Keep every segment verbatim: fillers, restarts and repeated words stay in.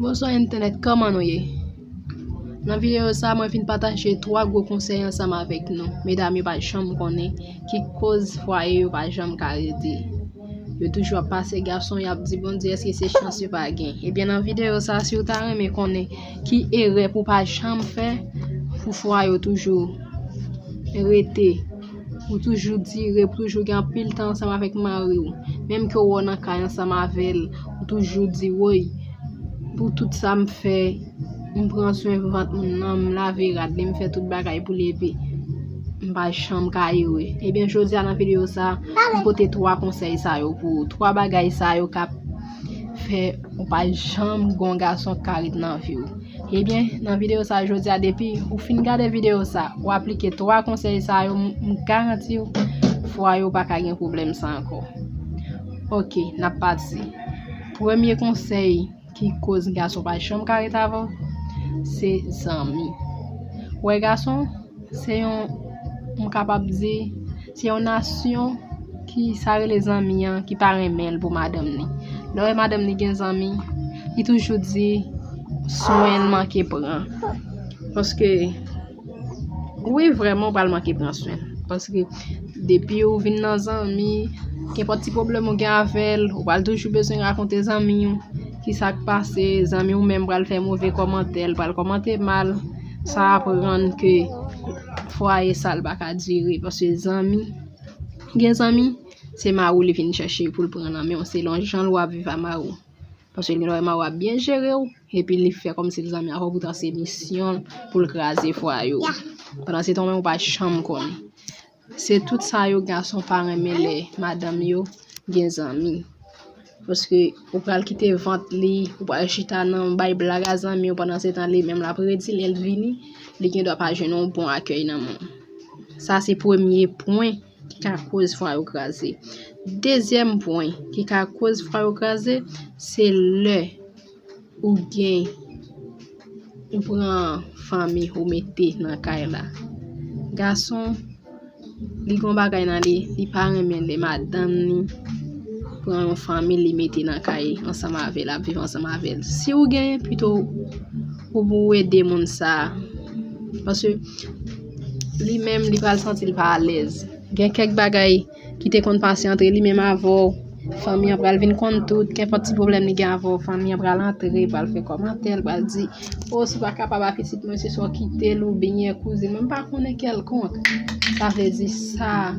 Bonswa entènèt, kòman nou ye? Nan videyo sa, mwen vin pataje twa gwo konsèy ansanm avèk nou. Medam yo pa janm konnen ki koz fwaye yo pa janm ka rete. Yo toujou ap pase gason, y ap di Bondye, èske se chans yo pa gen? Ebyen, nan videyo sa, si w ta renmen konnen ki erè pou w pa janm fè, pou fwaye w toujou rete, ou toujou dire, ou toujou gen anpil tan ansanm avèk mari w, menm ke w wè w nan kay ansanm avè l, ou toujou di, woy, pou tout sa m fè, m pran swen vant moun nan, m lave rad li, m fè tout bagay pou li, epi m pa janm ka ere. Ebyen, jodi a nan videyo sa, m pote twa konsèy sa yo pou ou, twa bagay sa yo k ap fè ou pa janm gon gason k ka ret nan vi w. Ebyen, nan videyo sa jodi a, depi ou fin gade videyo sa, ou aplike twa konsèy sa yo, m m garanti w, fwaye w pa ka gen pwoblèm sa ankò. Oke, n ap pati. Premye konsèy ki koz gason pa janm ka ret avè w, se zanmi. Ou wè gason, se yon, m kapab di, se yon nasyon ki sa rele zanmi an, ki pa renmen l pou madanm li. Lè w wè madanm li gen zanmi, li toujou di swen l manke pran. Paske, wi, vrèman, ou pral manke pran swen l. Paske, depi ou vin nan zanmi, kenpòt ti pwoblèm ou gen avè l, ou pral toujou bezwen rakonte zanmi w ki sa k pase, zanmi w menm pral fè move kòmantè, l pral kòmante mal, sa aprann ke fwaye sa l pa ka dire, paske zanmi, gen zanmi, se mari w li vin chèche pou l pran nan men w, selon jan l wè w ap viv a mari w. Paske li wè mari w ap byen jere w, epi li fè kòmsi l zanmi avè w, poutan se misyon l pou l kraze fwaye w. Pandan se tan w menm ou pa janm konnen. Se tout sa yo gason pa renmen lè madanm yo gen zanmi. Paske ou pral kite vant li, ou pral chita nan bay blag a zanmi w, pandan se tan li menm l ap redi, lè l vini, li gen dwa pa jwenn yon bon akèy nan men w. Sa se premye pwen ki ka koz fwaye w kraze. Dezyèm pwen ki ka koz fwaye w kraze, se lè ou gen, ou pran fanmi ou mete nan kay la. Gason, li gon bagay nan li, li pa renmen lè madanm li pran yon fanmi li mete nan kay ansanm avè l, ap viv ansanm avè l. Si ou genyen, pito ou pou ede moun sa a. Paske li menm, li pral santi l pa alèz. Gen kèk bagay ki te konn pase antre li menm avè w, fanmi an pral vin konn tout, kenpòt ti pwoblèm li gen avè w, fanmi an pral antre, pral fè kòmantè, l pral di, o, si w pa kapab a pitit mwen, se swa w kite l oubyen kouzin mwen, m pa konnen kèlkonk. Sa vle di sa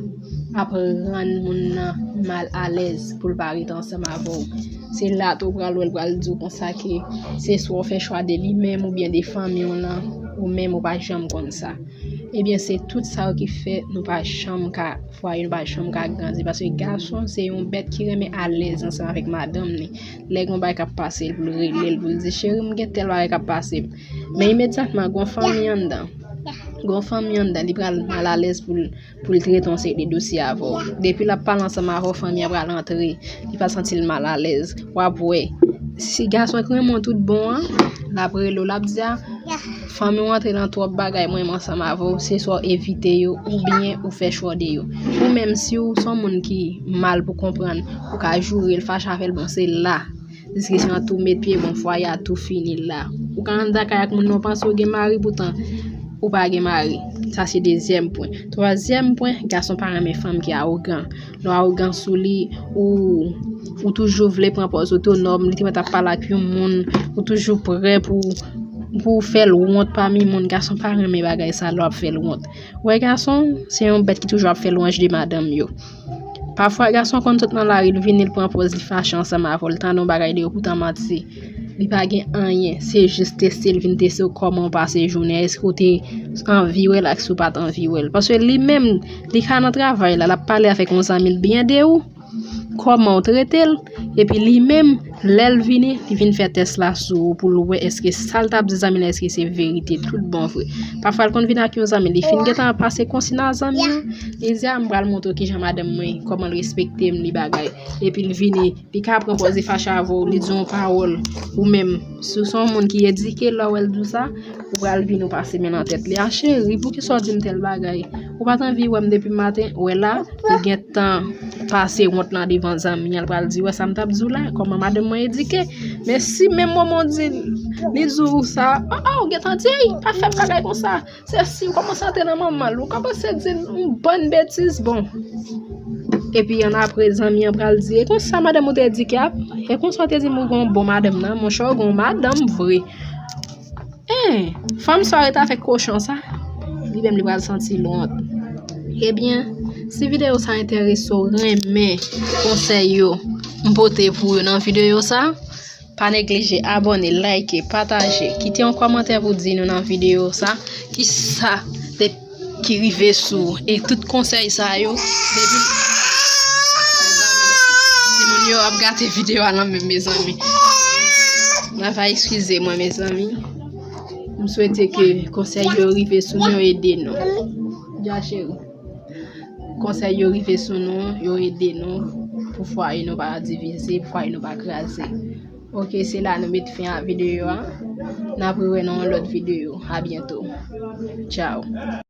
ap rann moun nan mal alèz pou l pa ret ansanm avè w. Se la tou w pral wè l pral di w konsa ke se swa w fè chwa de li menm oubyen de fanmi w lan, ou menm ou pa janm konn sa. Ebyen, se tout sa yo ki fè nou pa janm ka, fwaye nou pa janm ka grandi. Paske gason se yon bèt ki renmen alèz ansanm avèk madanm li. Lè gen yon bagay k ap pase l, pou l rele l, pou l di, cheri, m gen tèl bagay k ap pase m. Men imedyatman, gen yon fanmi anndan. Gen yon fanmi anndan, li pral mal alèz pou l, pou l trete yon seri de dosye avè w. Depi l ap pale ansanm avè w, fanmi an pral antre, li pral santi l mal alèz. W ap wè, si gason ki renmen w tout bon an, l ap rele w, l ap di a, fanmi w antre nan twòp bagay mwen menm ansanm avè w, se swa w evite yo, oubyen ou fè chwa de yo. Ou menm, si w se yon moun ki mal pou konprann, ou ka joure l, fache avè l, bon, se la diskisyon an tou met pye, bon, fwaye a tou fini la. Ou ka anndan kay ak moun nan, w panse w gen mari, poutan ou pa gen mari. Sa se dezyèm pwen. Twazyèm pwen, gason pa renmen fanm ki awogan. Lè w awogan sou li, ou, ou toujou vle pran pòz otonòm, li te mèt ap pale ak yon moun, ou toujou prè pou, pou w fè l wont pami moun. Gason pa renmen bagay sa, lè w ap fè l wont. Ou wè gason, se yon bèt ki toujou ap fè lwanj de madanm yo. Pafwa, gason konn sot nan lari, l vini, l pran pòz, li fache ansanm avè w, l tande yon bagay de ou, poutan manti. Li pa gen anyen, se jis teste, l vin teste w kòman w pase jounen, èske w te anvi wè l ak si w pa t anvi wè l. Paske li menm, li ka nan travay la, l ap pale avèk yon zanmi l byen de ou, kòman w trete l, epi li menm, lè l vini, li vin fè tès la sou ou pou l wè èske sa l t ap di zanmi l, èske se verite tout bon vre. Pafwa, l konn vin ak yon zanmi, li fin gentan pase konsi nan zanmi an, li di, a, m pral montre w kijan madanm mwen, kòman l respekte m, li bagay. Epi l vini, li ka pran pòz li fache avè w, li di yon pawòl, ou menm, si w se yon moun ki edike, lè w wè l di w sa, ou pral vini, ou pase men nan tèt li. A, cheri, poukisa w di m tèl bagay? Ou pa t anvi wè m depi maten? Wè la, li gentan pase wont lan devan zanmi an, l pral di, wè sa m t ap di w la, kòman madanm Edike. Men si menm manman w di, li di w sa, oh, oh, gentan di, "Ey, pa fè bagay konsa." Se si w kòmanse antre nan manman l, ou kòmanse di yon bann betiz, bon. Epi annapre, zanmi an pral di, "E konsa madanm ou te edike a, e konsa w te di m ou gen yon bon madanm nan, monchè, w gen yon madanm vre." En, fanm sa w rete avèk kochon sa, li menm li pral santi l wont. Ebyen, si videyo sa enterese w, renmen konsèy yo m pote pou yo nan videyo sa, pa neglije abòne, like, pataje, kite yon kòmantè pou di nou nan videyo sa, ki sa te, ki rive sou, e tout konsèy sa yo, depi timoun yo ap gate videyo a nan menm, mezanmi. N a va eskize mwen, mezanmi. M swete ke konsèy yo rive sou nou, ede nou. Dja cheri. Konsèy yo rive sou nou, yo ede nou pou fwaye nou pa divize, pou fwaye nou pa kraze. Ok, se la nou met fen a videyo a. N ap rewè nan yon lòt videyo. A byento. Tchao.